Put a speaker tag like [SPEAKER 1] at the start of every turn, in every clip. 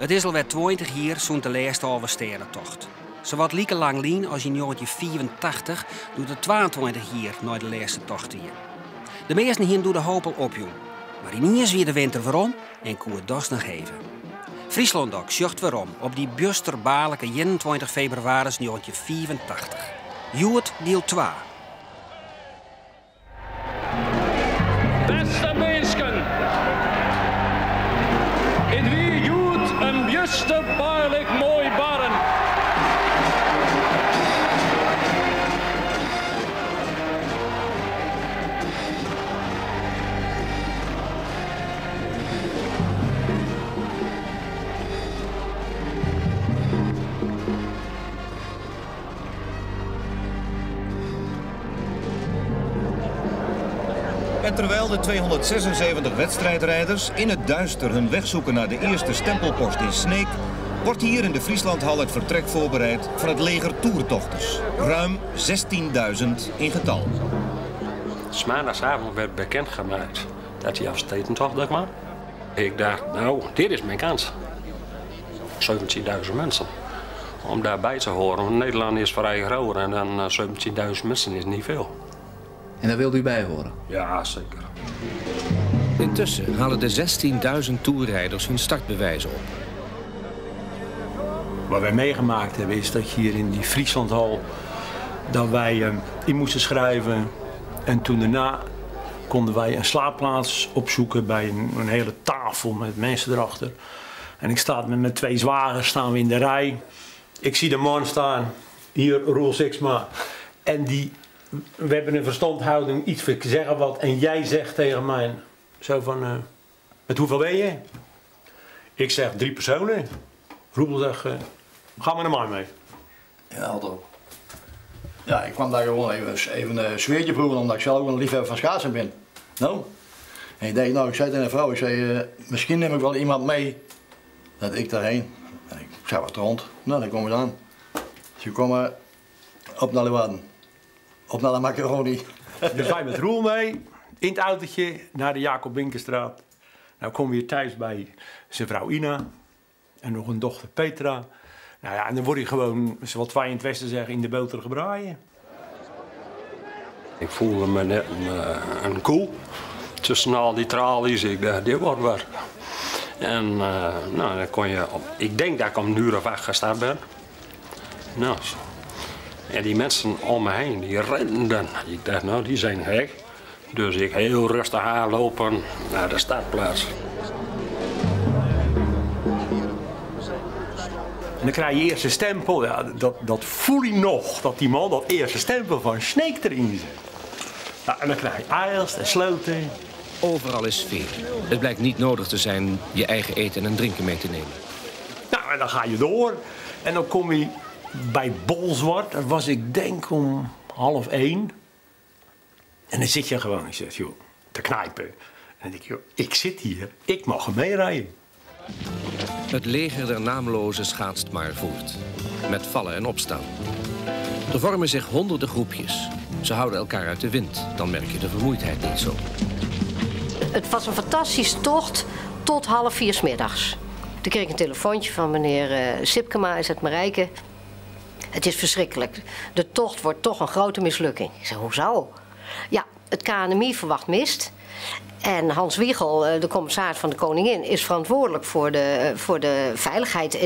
[SPEAKER 1] It is alwer 20 jier sûnt de lêste Alvestêdetocht. Sawat like lang lyn as yn 1985, doe't it 22 jier nei de lêste tocht wie. De measten hiene doe de hoop al opjûn. Mar yniens wie de winter werom en koe it dochs noch even. Fryslân Dok sjocht werom op dy bjusterbaarlike 21 febrewaris 1985. Hjoed diel twa.
[SPEAKER 2] Bêste minsken, it wie hjoed in bjusterbaarlik moai barren.
[SPEAKER 3] En terwijl de 276 wedstrijdrijders in het duister hun weg zoeken naar de eerste stempelpost in Sneek, wordt hier in de Frieslandhal het vertrek voorbereid van het leger toertochters. Ruim 16.000 in getal.
[SPEAKER 4] Maandagavond werd bekendgemaakt dat hij Elfstedentocht er kwam. Ik dacht, nou, dit is mijn kans. 17.000 mensen. Om daarbij te horen. Want Nederland is vrij groot en dan 17.000 mensen is niet veel.
[SPEAKER 5] En daar wilde u bij horen?
[SPEAKER 4] Ja, zeker.
[SPEAKER 5] Intussen halen de 16.000 toerrijders hun startbewijzen op.
[SPEAKER 6] Wat wij meegemaakt hebben is dat hier in die Frieslandhal dat wij in moesten schrijven. En toen daarna konden wij een slaapplaats opzoeken bij een hele tafel met mensen erachter. En ik sta met mijn twee zwagers staan we in de rij. Ik zie de man staan, hier Roel Sixma. En die, we hebben een verstandhouding, iets zeggen wat. En jij zegt tegen mij, zo van, met hoeveel ben je? Ik zeg 3 personen. Roel zegt, ga maar naar mij mee.
[SPEAKER 7] Ja, altijd. Ja, ik kwam daar gewoon even een sfeertje proeven, omdat ik zelf ook een liefhebber van schaatsen ben. Nou, en ik dacht, nou, ik zei tegen een vrouw, ik zei, misschien neem ik wel iemand mee dat ik daarheen. En ik zei wat rond. Nou, dan komen ze aan. Ze komen op naar Leeuwarden. Op naar de macaroni.
[SPEAKER 6] Dus wij met Roel mee, in het autootje, naar de Jacob Binkenstraat. Nou komen we hier thuis bij zijn vrouw Ina en nog een dochter Petra. Nou ja, en dan word je gewoon, zoals wij in het Westen zeggen, in de boter gebraaien.
[SPEAKER 4] Ik voelde me net een koe tussen al die tralies. Ik dacht, dit wordt wat. En nou, dan kon je op, ik denk dat ik om een uur of 8 gestart ben. Nou, en die mensen om me heen, die renden. Ik dacht, nou, die zijn gek. Dus ik heel rustig aanlopen naar de startplaats.
[SPEAKER 6] En dan krijg je eerste stempel. Ja, dat voel je nog, dat die man dat eerste stempel van Sneek erin zet. Nou, en dan krijg je IJlst en Sloten.
[SPEAKER 5] Overal is sfeer. Het blijkt niet nodig te zijn je eigen eten en drinken mee te nemen.
[SPEAKER 6] Nou, en dan ga je door. En dan kom je bij Bolsward. Dat was ik denk om 12:30. En dan zit je gewoon, ik zeg, joh, te knijpen. En dan denk ik, joh, ik zit hier, ik mag er meerijden.
[SPEAKER 5] Het leger der naamlozen schaatst maar voort. Met vallen en opstaan. Er vormen zich honderden groepjes. Ze houden elkaar uit de wind. Dan merk je de vermoeidheid niet zo.
[SPEAKER 8] Het was een fantastische tocht tot 3:30 's middags. Toen kreeg ik een telefoontje van meneer Sipkema, is het Marijke. Het is verschrikkelijk. De tocht wordt toch een grote mislukking. Ik zei, hoezo? Ja, het KNMI verwacht mist. En Hans Wiegel, de commissaris van de Koningin, is verantwoordelijk voor de veiligheid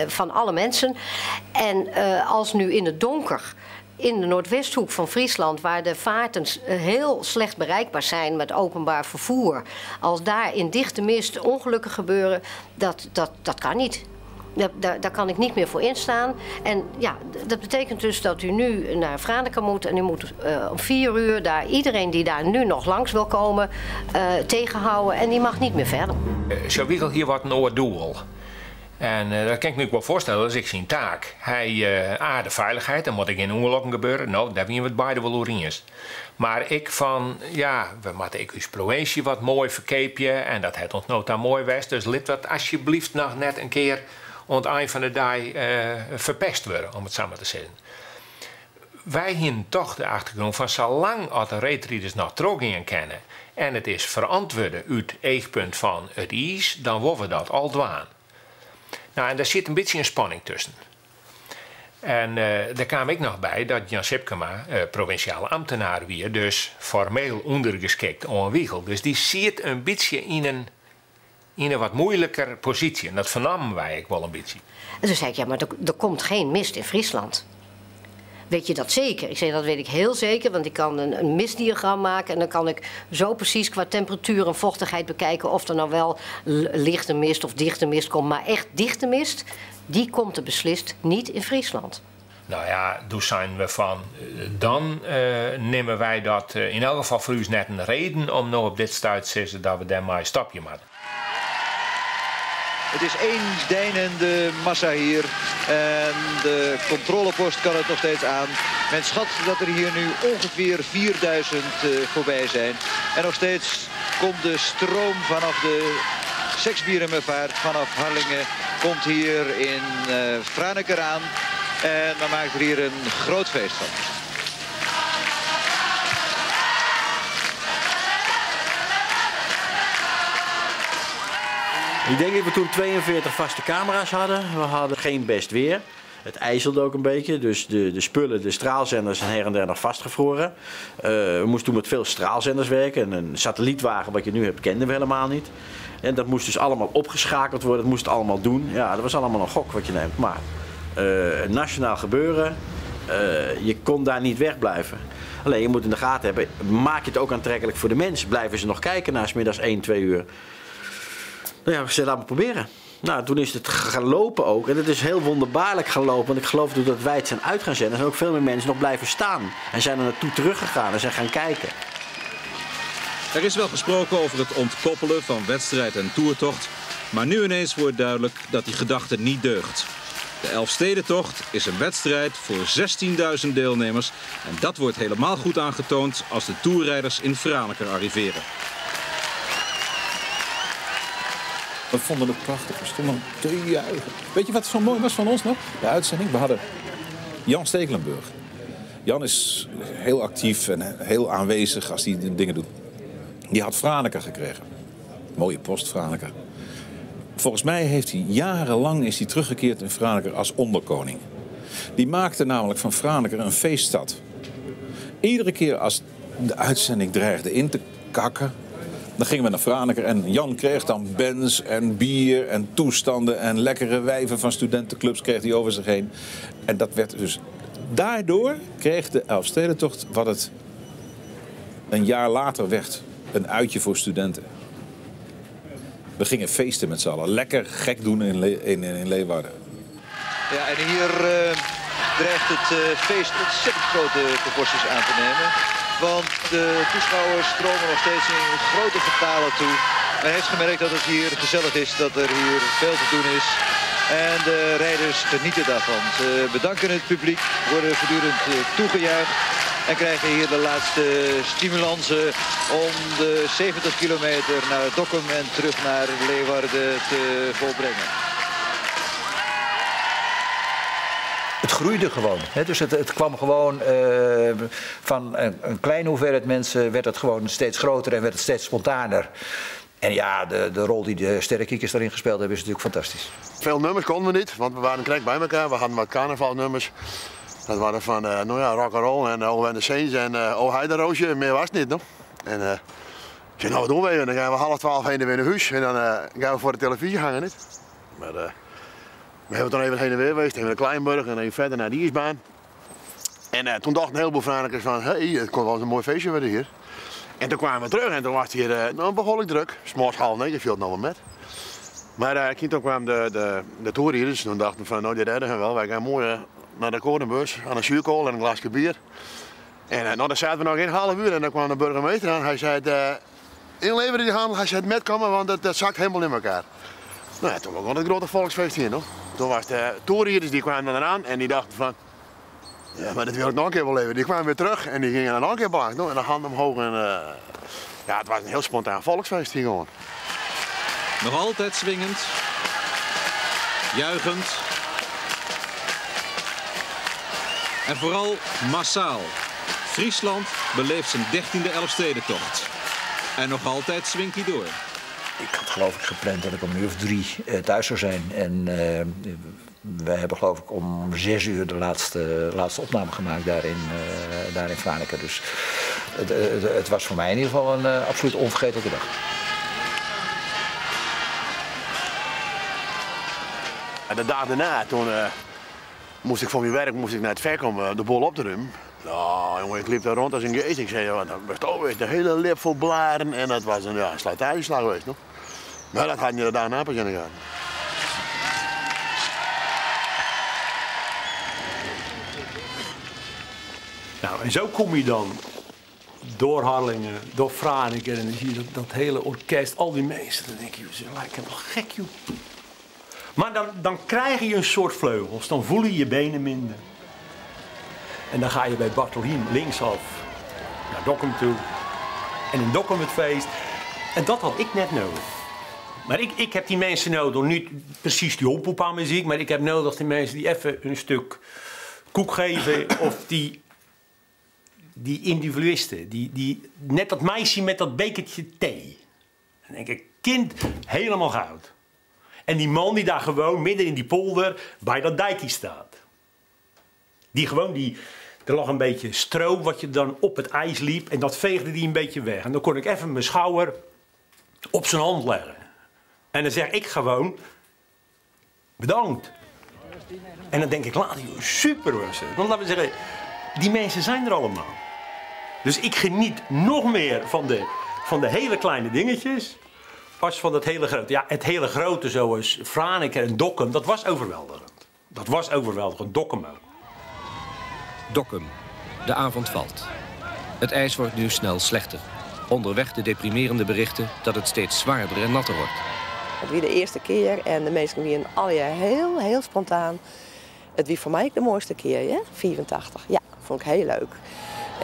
[SPEAKER 8] van alle mensen. En als nu in het donker, in de Noordwesthoek van Friesland, waar de vaarten heel slecht bereikbaar zijn met openbaar vervoer, als daar in dichte mist ongelukken gebeuren, dat kan niet. Daar kan ik niet meer voor instaan. En ja, dat betekent dus dat u nu naar Franeker moet en u moet om 4 uur daar iedereen die daar nu nog langs wil komen tegenhouden en die mag niet meer verder.
[SPEAKER 9] Zo Wiegel hier wat een oordoel. En dat kan ik me ook wel voorstellen, dat is ik zijn taak. Hij A, de veiligheid, dan moet ik in ongelukken gebeuren. Nou, daar zien we het beide wel over eens. Maar ik van, ja, we moeten ik uw provincie wat mooi verkeepje en dat het ons nota mooi was. Dus lid dat alsjeblieft nog net een keer aan het eind van de dag verpest worden, om het samen te zeggen. Wij hebben toch de achtergrond van zolang als de reetrieders nog terug kennen en het is verantwoorden uit het eegpunt van het ijs, dan worden we dat al dwaan. Nou, en dêr sit in bytsje in spanning tusken. En der kaam ek noch by dat Jan Sipkema provinsjale amtenaar wie, dus formeel ûndergeskikt oan Wiegel. Dus dy siet in bytsje yn in, yn in wat moeiliker posysje. En dat fernamen wy ek wol in bytsje.
[SPEAKER 8] En toen zei ik, ja, maar er komt geen mist in Friesland. Weet je dat zeker? Ik zei, dat weet ik heel zeker, want ik kan een mistdiagram maken en dan kan ik zo precies qua temperatuur en vochtigheid bekijken of er nou wel lichte mist of dichte mist komt. Maar echt dichte mist, die komt er beslist niet in Friesland.
[SPEAKER 9] Nou ja, doe seinen we fan, dan nimme wy dat yn elk gefal foar ús net in reden om no op dit stuit sizze dat we dêrmei stopje moatte.
[SPEAKER 10] Het is één deinende massa hier. En de controlepost kan het nog steeds aan. Men schat dat er hier nu ongeveer 4000 voorbij zijn. En nog steeds komt de stroom vanaf de Sexbierumervaart, vanaf Harlingen, komt hier in Franeker aan. En men maakt er hier een groot feest van.
[SPEAKER 11] Ik denk dat we toen 42 vaste camera's hadden. We hadden geen best weer. Het ijzelde ook een beetje, dus de spullen, de straalzenders zijn her en der nog vastgevroren. We moesten toen met veel straalzenders werken. En een satellietwagen, wat je nu hebt, kenden we helemaal niet. En dat moest dus allemaal opgeschakeld worden, dat moest het allemaal doen. Ja, dat was allemaal een gok wat je neemt. Maar nationaal gebeuren, je kon daar niet wegblijven. Alleen je moet in de gaten hebben, maak je het ook aantrekkelijk voor de mensen. Blijven ze nog kijken na 's middags 1, 2 uur? Nou ja, we zeiden, laten we proberen. Nou, toen is het gaan lopen ook. En het is heel wonderbaarlijk gaan lopen. Want ik geloof doordat wij het zijn uit gaan zenden, zijn ook veel meer mensen nog blijven staan. En zijn er naartoe teruggegaan en zijn gaan kijken.
[SPEAKER 12] Er is wel gesproken over het ontkoppelen van wedstrijd en toertocht. Maar nu ineens wordt duidelijk dat die gedachte niet deugt. De Elfstedentocht is een wedstrijd voor 16.000 deelnemers. En dat wordt helemaal goed aangetoond als de toerrijders in Franeker arriveren.
[SPEAKER 13] We vonden het prachtig. We stonden te juichen. Weet je wat zo mooi was van ons nog? De uitzending. We hadden Jan Stekelenburg. Jan is heel actief en heel aanwezig als hij dingen doet. Die had Franeker gekregen. Mooie post, Franeker. Volgens mij heeft hij jarenlang is hij teruggekeerd in Franeker als onderkoning. Die maakte namelijk van Franeker een feeststad. Iedere keer als de uitzending dreigde in te kakken, dan gingen we naar Franeker en Jan kreeg dan bands en bier en toestanden en lekkere wijven van studentenclubs kreeg hij over zich heen. En dat werd dus... Daardoor kreeg de Elfstedentocht wat het een jaar later werd. Een uitje voor studenten. We gingen feesten met z'n allen. Lekker gek doen in Leeuwarden.
[SPEAKER 10] Ja, en hier dreigt het feest ontzettend grote proporties aan te nemen. Want de toeschouwers stromen nog steeds in grote getalen toe. Men heeft gemerkt dat het hier gezellig is, dat er hier veel te doen is. En de rijders genieten daarvan. Ze bedanken het publiek, worden voortdurend toegejuicht. En krijgen hier de laatste stimulansen om de 70 kilometer naar Dokkum en terug naar Leeuwarden te volbrengen.
[SPEAKER 14] Het groeide gewoon. Hè? Dus het kwam gewoon van een kleine hoeveelheid mensen werd het gewoon steeds groter en werd het steeds spontaner. En ja, de rol die de Sterrenkiekers daarin gespeeld hebben is natuurlijk fantastisch.
[SPEAKER 15] Veel nummers konden we niet, want we waren krek bij elkaar. We hadden wat carnavalnummers. Dat waren van nou ja, rock and roll en Oh and the Saints en Oh Heideroosje, meer was het niet, no? En ik zei, nou wat doen we? En dan gaan we 11:30 heen en weer naar huis en dan gaan we voor de televisie hangen, niet? Maar we hebben toen even heen en weer geweest, even naar Kleinburg en even verder naar de ijsbaan. En toen dachten een heleboel Franekers van, hé, hey, het kon wel eens een mooi feestje worden hier. En toen kwamen we terug en toen was het hier nou, behoorlijk druk. 's Morgens 8:30 viel het nog wel met. Maar toen kwamen de toerrijders en toen dachten we van, nou die redden we wel, wij gaan mooi naar de Korenbeurs aan een zuurkool en een glasje bier. En nou, daar zaten we nog een half uur en dan kwam de burgemeester aan. Hij zei, inleveren die handel, hij zei, met komen, want dat zakt helemaal in elkaar. Nou ja, toen begon het grote volksfeest hier nog. Toen was de toerrijders die kwamen eraan en die dachten van, ja, maar dat wil ik nog een keer wel even. Die kwamen weer terug en die gingen dan nog een keer blank, no? En de hand omhoog en ja, het was een heel spontaan volksfeest hier gewoon.
[SPEAKER 12] Nog altijd swingend, juichend en vooral massaal. Friesland beleeft zijn 13e Elfstedentocht. En nog altijd swingt hij door.
[SPEAKER 14] Ik had geloof ik gepland dat ik om een uur of drie thuis zou zijn. En wij hebben geloof ik om 6 uur de laatste opname gemaakt daar in Franeker. Dus het was voor mij in ieder geval een absoluut onvergetelijke dag.
[SPEAKER 15] En de dag daarna, toen moest ik van mijn werk moest ik naar het vek om de boel op te ruimen. Nou, jongen, ik liep daar rond als een geest. Ik zei, wat dat de hele lip vol blaren. En dat was een, ja, slijtageslag geweest, nog. Maar dat had je de dag na pas in de gaten.
[SPEAKER 6] Nou, en zo kom je dan door Harlingen, door Franeker en dan zie je dat hele orkest, al die mensen. Dan denk je, ze lijken wel gek, joh. Maar dan krijg je een soort vleugels, dan voel je je benen minder. En dan ga je bij Bartlehiem linksaf naar Dokkum toe. En in Dokkum het feest. En dat had ik net nodig. Maar ik heb die mensen nodig, niet precies die hompoepa muziek, maar ik heb nodig die mensen die even een stuk koek geven of die individualisten. Die, net dat meisje met dat bekertje thee. Dan denk ik, kind, helemaal goud. En die man die daar gewoon midden in die polder bij dat dijkje staat. Die gewoon, er lag een beetje stro wat je dan op het ijs liep en dat veegde die een beetje weg. En dan kon ik even mijn schouder op zijn hand leggen. En dan zeg ik gewoon, bedankt. En dan denk ik later, joh, super was het. Want laten we zeggen, die mensen zijn er allemaal. Dus ik geniet nog meer van de hele kleine dingetjes als van dat hele grote. Ja, het hele grote zoals Franeker en Dokkum, dat was overweldigend. Dat was overweldigend, Dokkum ook.
[SPEAKER 5] Dokkum. De avond valt. Het ijs wordt nu snel slechter. Onderweg de deprimerende berichten dat het steeds zwaarder en natter wordt.
[SPEAKER 16] Het wie de eerste keer en de meesten wie al heel, heel spontaan. Het wie voor mij de mooiste keer, ja? 84. Ja, vond ik heel leuk.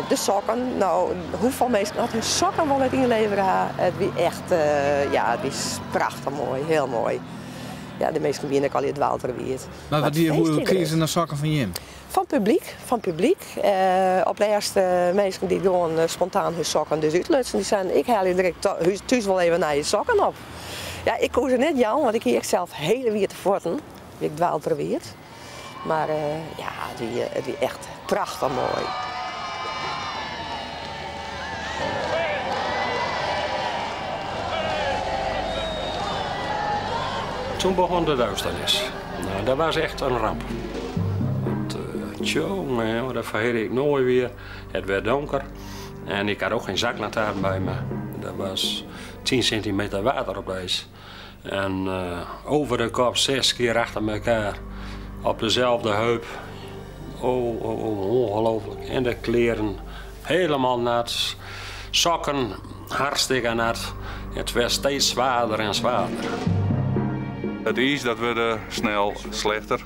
[SPEAKER 16] De sokken, nou, hoeveel mensen had hun sokken wel het inleveren? Het wie echt, ja, het is prachtig mooi, heel mooi. Ja, de meesten wie ik al het water wie
[SPEAKER 17] Maar wat, hoe kregen ze nou sokken van Jim?
[SPEAKER 16] Van publiek, van publiek. Op de eerste mensen die gewoon spontaan hun sokken dus uitlutsen, die zeiden, ik haal je direct thuis wel even naar je sokken op. Ja, ik koos er net Jan, want ik hier zelf hele weer te forten. Ik dwaal er weer. Maar ja, die echt prachtig mooi.
[SPEAKER 4] Toen begon de duisternis. Nou, dat was echt een ramp. Want, tjonge, dat vergeet ik nooit weer. Het werd donker en ik had ook geen zaklantaarn bij me. Dat was 10 centimeter water op ijs. En over de kop 6 keer achter elkaar. Op dezelfde heup. Oh, oh, oh, ongelooflijk. En de kleren helemaal nat. Sokken hartstikke nat. Het werd steeds zwaarder en zwaarder.
[SPEAKER 18] Het ijs dat werd snel slechter.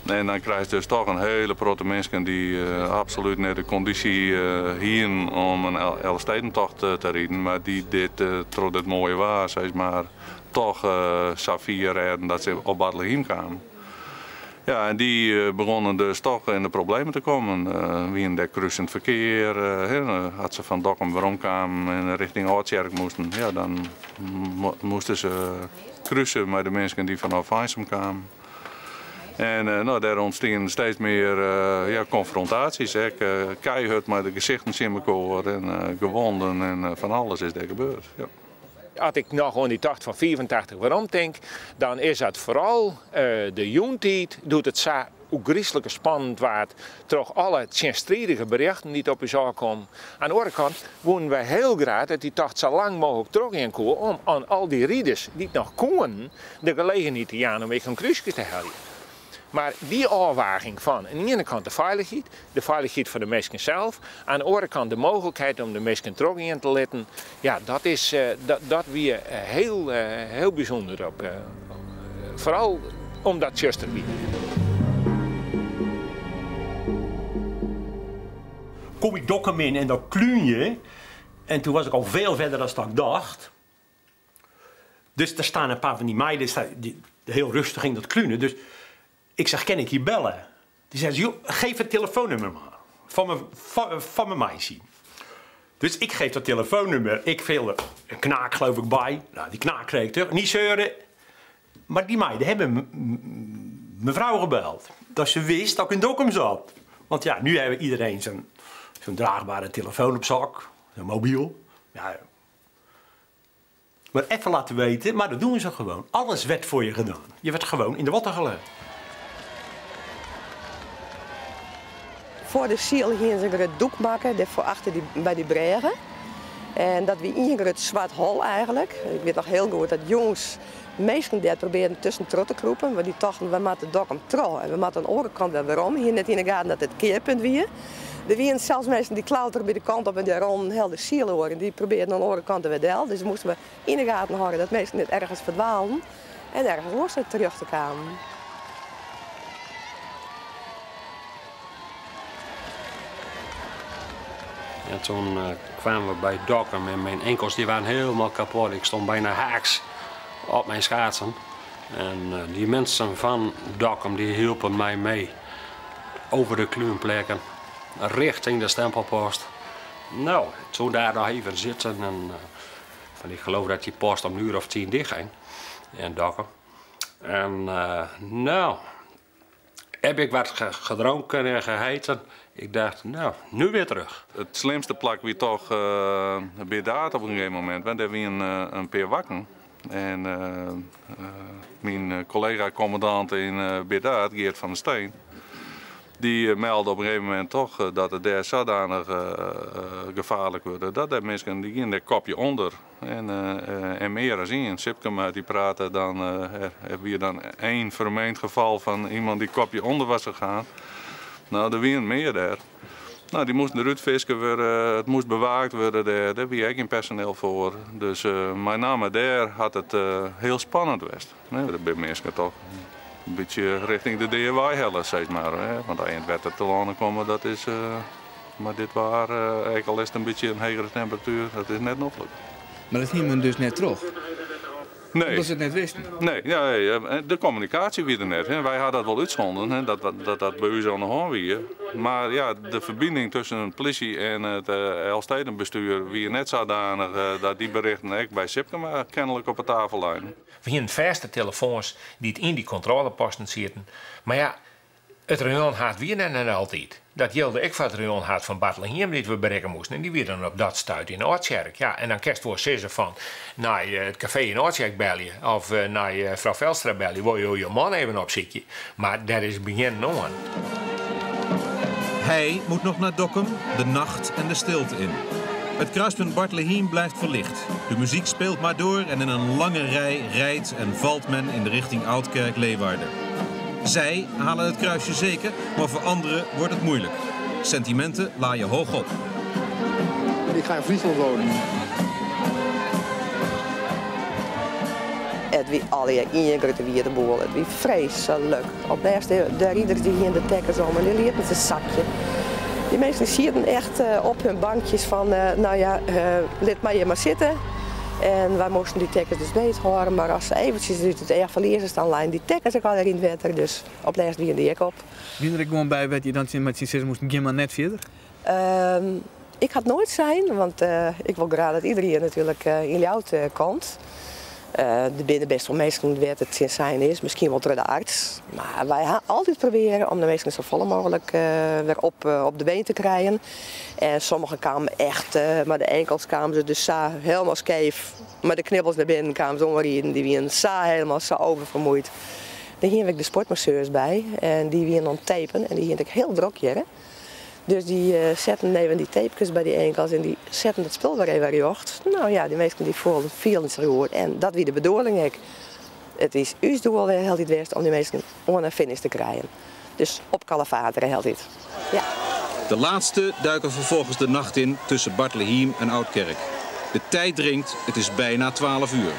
[SPEAKER 18] En dan krijg je dus toch een hele grote mensen die absoluut net de conditie hier om een Elfstedentocht te rijden, maar die dit, door dit mooie waar, zeg maar, toch Safir rijden dat ze op Bartlehiem kwamen. Ja, en die begonnen dus toch in de problemen te komen. Wie in de kruisend verkeer, had ze van Dokkum waarom kwamen en richting Oudtsjerk moesten, ja, dan moesten ze kruisen met de mensen die vanaf Feinsum kwamen. En nou, daar ontstaan steeds meer ja, confrontaties. Hè. Keihard met de gezichten in elkaar en gewonden en van alles is daar gebeurd. Ja.
[SPEAKER 9] Als ik nog aan die tocht van 84 waarom denk, dan is dat vooral de joentijd doet het zo griezelijke spannend waard toch alle tjenstrijdige berichten die op u zaak komen. Aan de andere kant wonen wij heel graag dat die tocht zo lang mogelijk terug in kon om aan al die rieders die het nog konden de gelegenheid te gaan om weer een kruisje te halen. Maar die afwaging van aan de ene kant de veiligheid van de mensen zelf, aan de andere kant de mogelijkheid om de mensen terug in te laten, ja, dat is dat weer heel, heel bijzonder op. Vooral omdat Chester wie.
[SPEAKER 6] Kom ik Dokkum in en dan kluun je. En toen was ik al veel verder dan dat ik dacht. Dus daar staan een paar van die meiden, die heel rustig ging dat klunen. Dus ik zeg, kan ik hier bellen? Die zei, joh, geef het telefoonnummer maar. Van mijn meisje. Dus ik geef dat telefoonnummer. Ik vul er een knaak geloof ik bij. Nou, die knaak kreeg ik terug. Niet zeuren. Maar die meiden hebben mevrouw gebeld. Dat ze wist dat ik in Dokkum zat. Want ja, nu hebben iedereen zo'n draagbare telefoon op zak. Zo'n mobiel. Ja. Maar even laten weten, maar dat doen ze gewoon. Alles werd voor je gedaan. Je werd gewoon in de watten gelegd.
[SPEAKER 16] Voor de ziel gingen ze een doek maken, voor achter die, bij die bregen. En dat wie een groot zwart hol eigenlijk. Ik weet nog heel goed dat jongens meesten daar probeerden tussen trot te kroepen. Want die dachten, we moeten Dokkum tro. En we moeten aan de andere kant weer waarom. Hier net in de gaten dat het keerpunt wie. Er waren zelfs mensen die klauteren bij de kant op en die rond heel de ziel horen. Die probeerden aan de andere kant weer del. Dus moesten we in de gaten houden dat mensen net ergens verdwaalden. En ergens los terug te komen.
[SPEAKER 4] En toen kwamen we bij Dokkum en mijn enkels die waren helemaal kapot. Ik stond bijna haaks op mijn schaatsen. En die mensen van Dokkum die hielpen mij mee over de kluunplekken richting de stempelpost. Nou, toen daar nog even zitten en van ik geloof dat die post om 10:15 dicht ging in Dokkum. En nou, heb ik wat gedronken en geheten. Ik dacht, nou, nu weer terug.
[SPEAKER 18] Het slimste plak wie toch bij daar op een gegeven moment, want daar wie een peer wakken. En mijn collega-commandant in Birdaard, Geert van der Steen, die meldde op een gegeven moment toch dat het daar zodanig gevaarlijk werd. Dat er mensen die gingen daar kopje onder en meer dan in. Sipkema die praatte dan, er weer dan één vermeend geval van iemand die kopje onder was gegaan. Nou, er waren meer daar. Nou, die moesten eruit visken worden, het moest bewaakt worden, daar was geen personeel voor. Dus met name daar had het heel spannend geweest. Nee, dat ben mensen toch een beetje richting de DIY hellen, zeg maar. Hè? Want als je in het wetter te landen komen, dat is... maar dit waar, ook al is het een beetje een hogere temperatuur, dat is net noffelijk.
[SPEAKER 17] Maar dat ging men dus net terug?
[SPEAKER 18] Nee.
[SPEAKER 17] Omdat ze het net wisten?
[SPEAKER 18] Nee, ja, de communicatie weer er net. Hè. Wij hadden dat wel uitzonden, hè, dat bij u aan de hand weer. Maar ja, de verbinding tussen de politie en het Elfstedenbestuur wie net zodanig dat die berichten ook bij Sipkema kennelijk op de tafel lagen.
[SPEAKER 9] We hadden vaste telefoons die het in die controleposten zitten. Maar ja, het rayonhaard wie net altijd. Dat gilde ik van het rayonhaard van Bartlehiem die we bereiken moesten. En die weer dan op dat stuit in Oudtsjerk. Ja, en dan kerst voor sissen van naar het café in Oudtsjerk bellen. Of naar vrouw Velstra bellen. Wil je je man even opzieken. Maar daar is begin nog aan.
[SPEAKER 12] Hij moet nog naar Dokkum, de nacht en de stilte in. Het kruispunt Bartlehiem blijft verlicht. De muziek speelt maar door en in een lange rij rijdt en valt men in de richting Oudkerk-Leeuwarden. Zij halen het kruisje zeker, maar voor anderen wordt het moeilijk. Sentimenten laaien hoog op.
[SPEAKER 15] Ik ga in Friesland wonen.
[SPEAKER 16] Het wie alle in wie de boel. Het wie vreselijk. Op de rieders die hier in de tekkers om en die lieten met zijn zakje. Die mensen zitten echt op hun bankjes van, nou ja, laat maar hier maar zitten. En wij moesten die tekkers dus beet horen, maar als ze eventjes uit het erg verliezen staan, lijn die tekkers ook al in het water, dus op les die en die ik op.
[SPEAKER 17] Wie er gewoon bij werd je dan met z'n zes moesten maar net verder?
[SPEAKER 16] Ik had nooit zijn, want ik wil graag dat iedereen natuurlijk in jou komt. De binnen best wel meesten werd het sinds zijn is, misschien wel door de arts. Maar wij gaan altijd proberen om de meesten zo vol mogelijk weer op de been te krijgen. En sommigen kwamen echt, maar de enkels kwamen ze dus sa helemaal scheef. Maar de knibbels naar binnen kwamen ze omrijden, die waren sa helemaal zo oververmoeid. Daar heb ik de sportmasseurs bij en die waren aan het tapen en die hield ik heel druk hier. Dus die zetten even die tapejes bij die enkels en die zetten het spul weer even jocht. Nou ja, die meesten die voelden veel zich goed en dat wie de bedoeling ik. Het is uw doel heel het best om die meesten onder finish te krijgen. Dus op kalefateren heel dit. Ja.
[SPEAKER 12] De laatste duiken vervolgens de nacht in tussen Bartlehiem en Oudkerk. De tijd dringt, het is bijna 12 uur.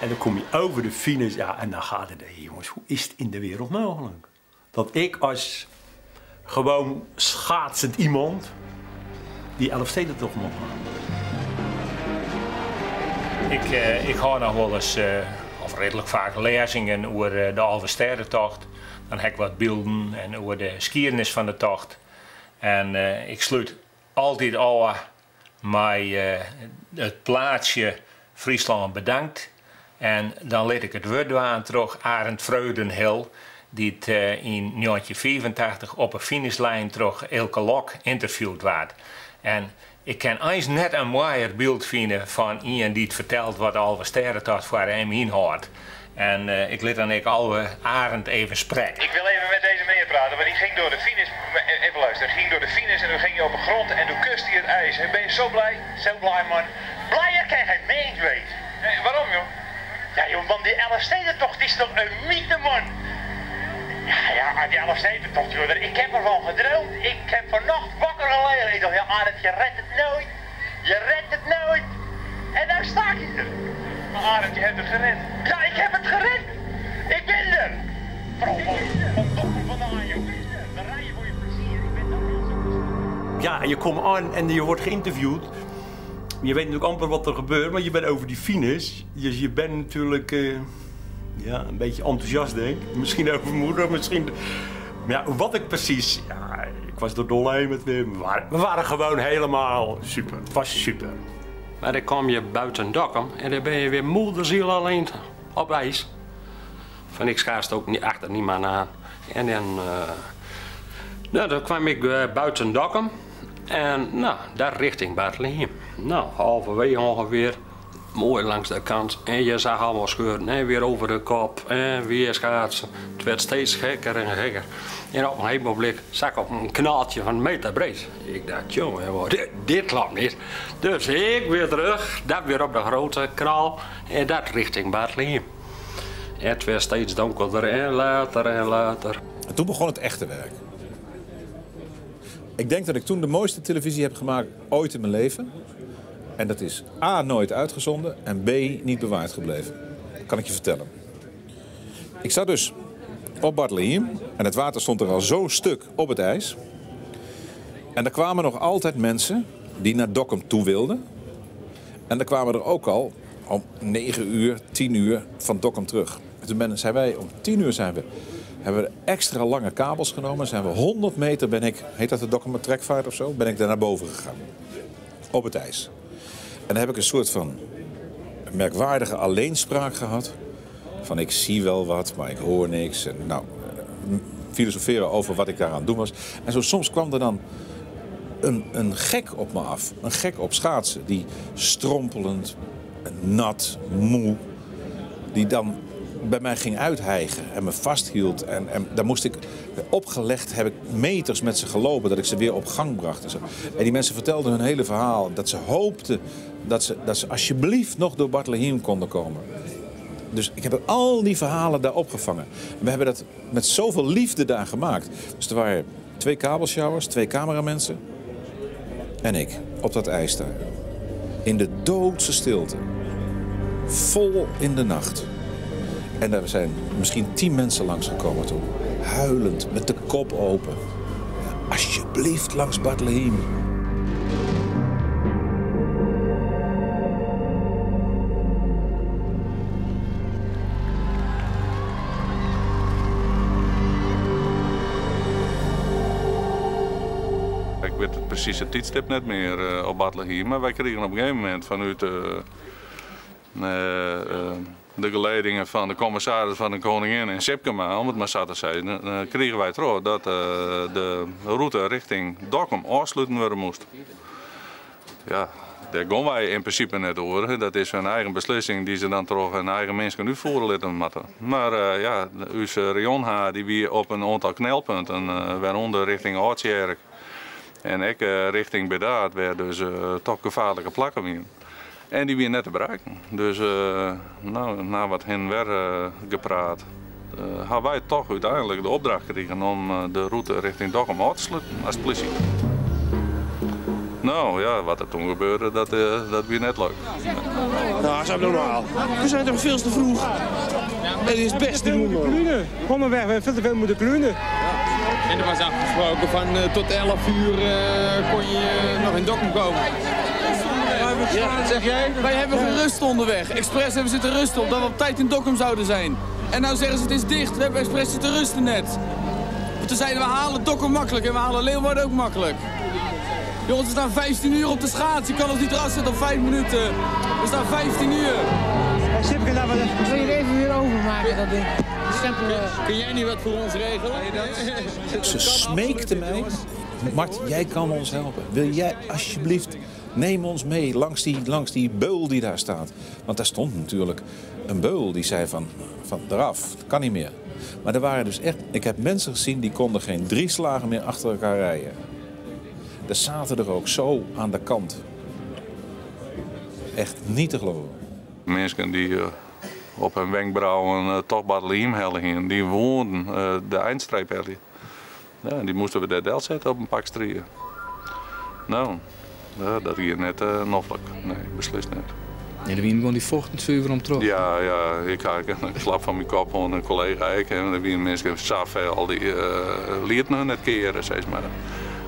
[SPEAKER 6] En dan kom je over de finish, ja, en dan gaat het, hey, jongens, hoe is het in de wereld mogelijk? Dat ik als gewoon schaatsend iemand die Elfstedentocht mocht maken.
[SPEAKER 9] Ik hou nog wel eens, of redelijk vaak, lezingen over de Alversterrentocht. Dan heb ik wat beelden en over de geschiedenis van de tocht. En ik sluit altijd af Mei it plaatsje Fryslân bedankt. En dan lit ik it wurd dwaan troch Arend Vreugdenhil, dy't yn 1985 op 'e finishlijn troch Eelke Lok ynterviewd waard. En ik kin eins net in moaier byld fine fan ien dy't fertelt wat de Alvestêdetocht foar him ynhâldt. En ik lit dan ek alwer Arend even sprekke.
[SPEAKER 19] Ik wil even met deze meneer praten, want die ging door de finish. Even luisteren, ging door de finish en toen ging je op de grond en toen kuste hij het ijs. En ben je zo blij?
[SPEAKER 20] Zo blij man. Blijer kan geen mens wezen.
[SPEAKER 19] Nee, waarom joh?
[SPEAKER 20] Ja joh, want die Elfstedentocht is toch een mythe man. Ja, ja, die Elfstedentocht joh, ik heb ervan gedroomd. Ik heb vannacht wakker gelegen. Ik dacht, ja Arend, je redt het nooit. Je redt het nooit. En nou sta ik hier.
[SPEAKER 19] Maar Arend, je hebt het gered.
[SPEAKER 20] Ja, ik heb het gered. Ik ben er. Vooral van Dokkum vandaan, joh. We rijden voor je plezier. Ik ben dan
[SPEAKER 6] Ja, en je komt aan en je wordt geïnterviewd. Je weet natuurlijk amper wat er gebeurt, maar je bent over die finish. Dus je bent natuurlijk ja, een beetje enthousiast, denk ik. Misschien overmoedig, misschien... Maar ja, wat ik precies... Ja, ik was er dol heen met Wim. We waren gewoon helemaal super. Het was super.
[SPEAKER 4] Maar dan kom je buiten Dokkum en dan ben je weer moederziel alleen op ijs. Van ik schaarste ook niet achter niemand aan. En dan, nou, dan kwam ik buiten Dokkum en nou, daar richting Bartlehiem. Nou, halverwege ongeveer, mooi langs de kant. En je zag allemaal scheuren en weer over de kop en weer schaatsen. Het werd steeds gekker en gekker. En op een gegeven moment zag ik op een knaaltje van een meter breed. Ik dacht, jongen, dit klopt niet. Dus ik weer terug, dat weer op de grote kraal en dat richting Bartlehiem. Het werd steeds donkerder en later en later.
[SPEAKER 13] En toen begon het echte werk. Ik denk dat ik toen de mooiste televisie heb gemaakt ooit in mijn leven. En dat is A, nooit uitgezonden en B, niet bewaard gebleven. Dat kan ik je vertellen. Ik zat dus op Bartlehiem en het water stond er al zo stuk op het ijs. En er kwamen nog altijd mensen die naar Dokkum toe wilden. En er kwamen er ook al om 9 uur, 10 uur van Dokkum terug. En toen zijn wij om 10 uur zijn we, hebben we extra lange kabels genomen. Zijn we 100 meter, ben ik, heet dat de Dokkumer trekvaart of zo, ben ik daar naar boven gegaan. Op het ijs. En dan heb ik een soort van merkwaardige alleenspraak gehad. Van ik zie wel wat, maar ik hoor niks. En nou, filosoferen over wat ik daaraan doen was. En zo soms kwam er dan een gek op me af. Een gek op schaatsen. Die strompelend, nat, moe. Die dan bij mij ging uithijgen en me vasthield. En daar moest ik opgelegd, heb ik meters met ze gelopen, dat ik ze weer op gang bracht. En zo. En die mensen vertelden hun hele verhaal. Dat ze hoopten dat ze alsjeblieft nog door Bartlehiem konden komen. Dus ik heb al die verhalen daar opgevangen. En we hebben dat met zoveel liefde daar gemaakt. Dus er waren 2 kabelsjouwers, 2 cameramensen en ik op dat ijs daar. In de doodse stilte. Vol in de nacht. En daar zijn misschien 10 mensen langsgekomen toen. Huilend, met de kop open. Alsjeblieft langs Bartlehiem.
[SPEAKER 18] Ik weet het precieze tijdstip net meer op Bartlehiem, maar wij kregen op een gegeven moment vanuit de geleidingen van de commissaris van de Koningin en Sipkema, om het maar zo te zeggen, kregen wij terug dat de route richting Dokkum afsluiten worden moest. Ja, daar gaan wij in principe net over. Dat is hun eigen beslissing die ze dan toch hun eigen mensen uitvoeren laten moeten. Maar ja, onze rayonhaar die wie op een aantal knelpunten, waaronder richting Oudtsjerk en ik richting Bedaard, waar dus toch gevaarlijke plakken waren. En die weer net te bereiken. Dus nou, na wat hen weer gepraat, hebben wij toch uiteindelijk de opdracht gekregen om de route richting Dokkum uit te sluiten als politie. Nou ja, wat er toen gebeurde, dat weer net leuk.
[SPEAKER 21] Nou, dat is normaal. We zijn toch veel te vroeg. Het is best te doen, man.
[SPEAKER 22] Onderweg, we hebben veel te veel moeten klunen.
[SPEAKER 23] En er was afgesproken van tot 11 uur kon je nog in Dokkum komen. Ja, wat zeg jij? Wij hebben gerust onderweg. Expres hebben we zitten rusten omdat we op tijd in Dokkum zouden zijn. En nou zeggen ze het is dicht. We hebben expres zitten rusten net. Want toen zeiden we halen Dokkum makkelijk en we halen Leeuwarden ook makkelijk. Jongens, we staan 15 uur op de schaats. Je kan ons niet eraf zetten op 5 minuten. We staan 15 uur.
[SPEAKER 22] Sipke, nou, wil je het even weer overmaken, dat ding? Stempel,
[SPEAKER 23] Kun jij niet wat voor ons regelen?
[SPEAKER 13] Ze smeekte mij. Mart, jij kan ons helpen. Wil jij alsjeblieft, neem ons mee langs die beul die daar staat. Want daar stond natuurlijk een beul die zei van eraf, dat kan niet meer. Maar er waren dus echt, ik heb mensen gezien die konden geen 3 slagen meer achter elkaar rijden. Er zaten er ook zo aan de kant. Echt niet te geloven.
[SPEAKER 18] Mensen die op hun wenkbrauwen toch Bartlehiem hellen, die woonden de eindstreep hellen. Ja, die moesten we daar deel zetten op een pak strieën. Nou, ja, dat ging net noffelijk. Nee, beslist niet.
[SPEAKER 17] Ja, de wien gewoon die vochten zuiver om terug.
[SPEAKER 18] Ja, ja, ik had een klap van mijn kop van een collega. Ik, en dan wie mensen zoveel al die liet nog net keren, zeg maar.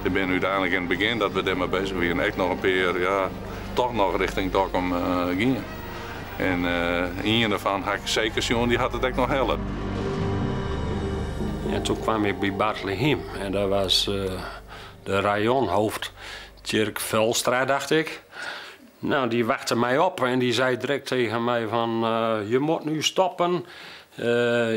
[SPEAKER 18] Ik ben uiteindelijk in het begin dat we daarmee bezig waren, echt nog een paar, ja, toch nog richting Dokkum gingen. En een daarvan had ik zeker zien, die had het echt nog helpen.
[SPEAKER 4] En toen kwam ik bij Bartlehiem en dat was de rayonhoofd, Tjerk Velstra, dacht ik. Nou, die wachtte mij op en die zei direct tegen mij van, je moet nu stoppen,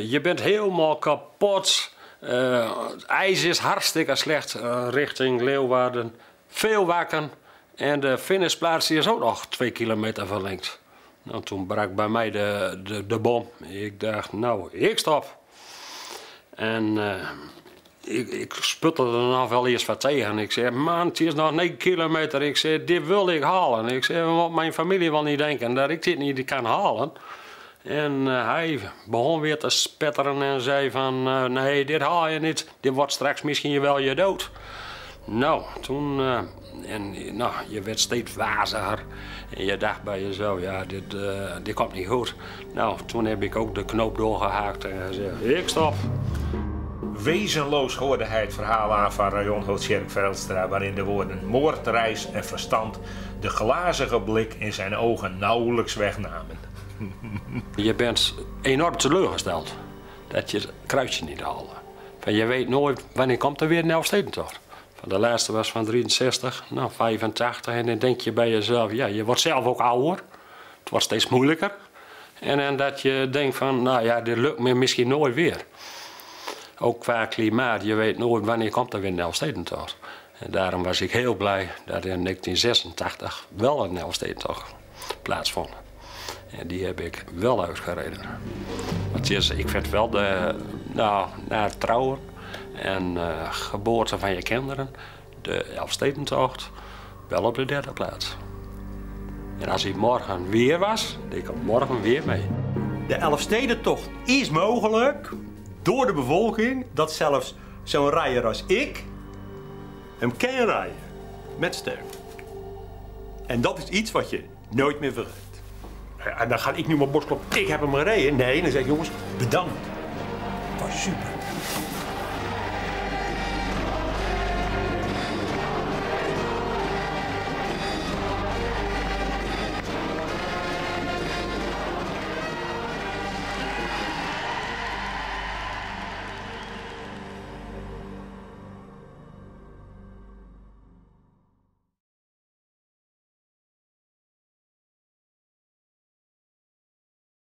[SPEAKER 4] je bent helemaal kapot. Het ijs is hartstikke slecht richting Leeuwarden, veel wakken en de finishplaats die is ook nog 2 kilometer verlengd. Nou, toen brak bij mij de bom. Ik dacht, nou, ik stop. En ik sputterde er nog wel eerst wat tegen. Ik zei, man, het is nog 9 kilometer. Ik zei, dit wil ik halen. Ik zei, want mijn familie wil niet denken dat ik dit niet kan halen. En hij begon weer te spetteren en zei van, nee, dit haal je niet. Dit wordt straks misschien wel je dood. Nou, toen en, nou, je werd steeds waziger. En je dacht bij jezelf, ja, dit komt niet goed. Nou, toen heb ik ook de knoop doorgehaakt en gezegd, ik stop.
[SPEAKER 9] Wezenloos hoorde hij het verhaal aan van rajonhoofd Tjerk Veldstra, waarin de woorden moord, reis en verstand de glazige blik in zijn ogen nauwelijks wegnamen.
[SPEAKER 4] Je bent enorm teleurgesteld dat je het kruisje niet haalde. Van, je weet nooit wanneer komt er weer een Elfstedentocht. Van de laatste was van 63, nou 85 en dan denk je bij jezelf, ja, je wordt zelf ook ouder. Het wordt steeds moeilijker. En dan dat je denkt van, nou ja, dit lukt me misschien nooit weer. Ook qua klimaat, je weet nooit wanneer komt er weer een Elfstedentocht. En daarom was ik heel blij dat in 1986 wel een Elfstedentocht plaatsvond. En die heb ik wel uitgereden. Want ik vind wel de, nou, na het trouwen en geboorte van je kinderen, de Elfstedentocht, wel op de 3e plaats. En als hij morgen weer was, deed ik hem morgen weer mee.
[SPEAKER 6] De Elfstedentocht is mogelijk door de bevolking dat zelfs zo'n rijder als ik hem kan rijden. Met steun. En dat is iets wat je nooit meer vergeet. Ja, en dan ga ik nu mijn borst kloppen, ik heb hem gereden. Nee, dan zeg ik jongens, bedankt. Het was super.